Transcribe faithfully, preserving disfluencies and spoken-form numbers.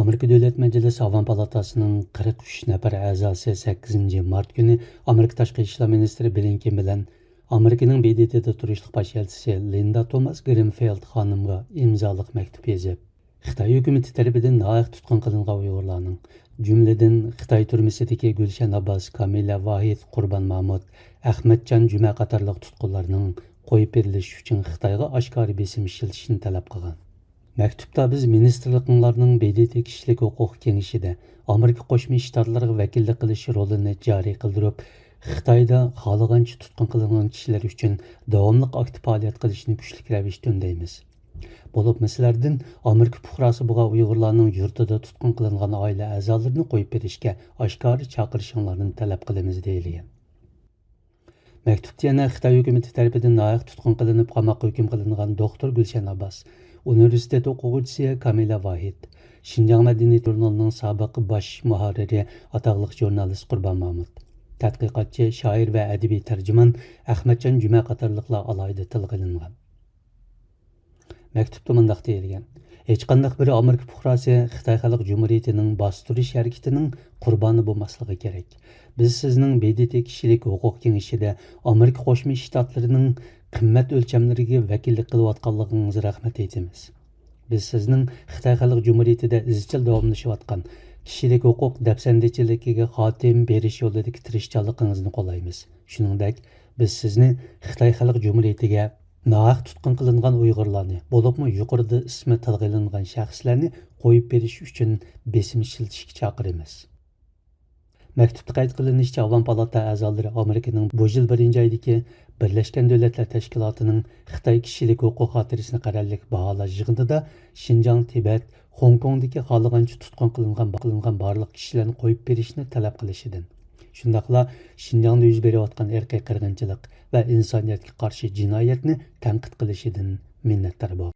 ئامېرىكا دۆلەت مەجلىسى ئاۋام پالاتاسىنىڭ قىرىق ئۈچ نەپەر ئەزاسى سەككىزىنچى مارت كۈنى ئامېرىكا تاشقى ئىشلار مىنىستىرى بلىنكېن بىلەن ئامېرىكىنىڭ ب د ت دا تۇرۇشلۇق باش ئەلچىسى لىندا توماس گرىنفېلد خانىمغا ئىمزالىق مەكتۇپ يېزىپ، خىتاي ھۆكۈمىتى تەرىپىدىن ناھەق تۇتقۇن قىلىنغان ئۇيغۇرلارنىڭ، جۈملىدىن خىتاي تۈرمىسىدىكى گۈلشەن ئابباس، كامىلە ۋاھىت، قۇربان مامۇت، ئەخمەتجان جۈمە قاتارلىق تۇتقۇنلارنىڭ قويۇپ بېرىلىشى ئۈچۈن خىتايغا ئاشكارا بېسىم ئىشلىتىشنى تەلەپ قىلغان. مەكتۇپتا بىز مىنىستىرلىقىڭلارنىڭ ب د ت كىشىلىك ھوقۇق كېڭىشىدە ئامېرىكا قوشما شتاتلىرىغا ۋەكىللىك قىلىش رولىنى جارى قىلدۇرۇپ، خىتايدا خالىغانچە تۇتقۇن قىلىنغان كىشىلەر ئۈچۈن داۋاملىق ئاكتىپ پائالىيەت قىلىشىنى كۈچلۈك رەۋىشتە ئۈندەيمىز. بولۇپمۇ سىلەردىن ئامېرىكا پۇقراسى بولغان ئۇيغۇرلارنىڭ يۇرتىدا تۇتقۇن قىلىنغان ئائىلە ئەزالىرىنى قويۇپ بېرىشكە ئاشكارا چاقىرىشىڭلارنى تەلەپ قىلىمىز، دېيىلگەن. مەكتۇپتا يەنە خىتاي ھۆكۈمىتى تەرىپىدىن ناھەق تۇتقۇن قىلىنىپ، قاماققا ھۆكۈم قىلىنغان دوختۇر گۈلشەن ئابباس، ئۇنىۋېرسىتېت ئوقۇغۇچىسى كامىلە ۋاھىت، شىنجاڭ مەدەنىيەت ژۇرنىلىنىڭ سابىق باش مۇھەررىرى، ئاتاقلىق ژۇرنالىست قۇربان مامۇت، تەتقىقاتچى، شائىر ۋە ئەدەبىي تەرجىمان ئەخمەتجان جۈمە قاتارلىقلار ئالاھىدە تىلغا ئېلىنغان. مەكتۇپتا مۇنداق دېيىلگەن: ھېچقانداق بىر ئامېرىكا پۇقراسى خىتاي خەلق جۇمھۇرىيىتىنىڭ باستۇرۇش ھەرىكىتىنىڭ قۇربانى بولماسلىقى كېرەك. بىز سىزنىڭ ب د ت كىشىلىك ھوقۇق كېڭىشىدە ئامېرىكا قوشما شتاتلىرىنىڭ قىممەت ئۆلچەملىرىگە ۋەكىللىك قىلىۋاتقانلىقىڭىزغا رەھمەت ئېيتىمىز. بىز سىزنىڭ خىتاي خەلق جۇمھۇرىيىتىدە ئىزچىل داۋاملىشىۋاتقان كىشىلىك ھوقۇق دەپسەندىچىلىكىگە خاتىمە بېرىش يولىدىكى تىرىشچانلىقىڭىزنى قوللايمىز. شۇنىڭدەك، بىز سىزنى خىتاي خەلق جۇمھۇرىيىتىگە ناھەق تۇتقۇن قىلىنغان ئۇيغۇرلارنى، بولۇپمۇ يۇقىرىدا ئىسمى تىلغا ئېلىنغان شەخسلەرنى قويۇپ بېرىش ئۈچۈن بېسىم ئىشلىتىشكە چاقىرىمىز. مەكتۇپتا قەيت قىلىنىشىچە، ئاۋام پالاتا ئەزالىرى ئامېرىكىنىڭ بۇ يىل بىرىنچى ئايدىكى بىرلەشكەن دۆلەتلەر تەشكىلاتىنىڭ خىتاي كىشىلىك ھوقۇق خاتىرىسىنى قەرەللىك باھالاش يىغىنىدا شىنجاڭ، تىبەت، خوڭكوڭدىكى خالىغانچە تۇتقۇن قىلىنغان، قىلىنغان بارلىق كىشىلەرنى قويۇپ بېرىشنى تەلەپ قىلىشىدىن، شۇنداقلا شىنجاڭدا يۈز بېرىۋاتقان ئىرقىي قىرغىنچىلىق ۋە ئىنسانىيەتكە قارشى جىنايەتنى تەنقىد قىلىشىدىن مىننەتدار بولغان.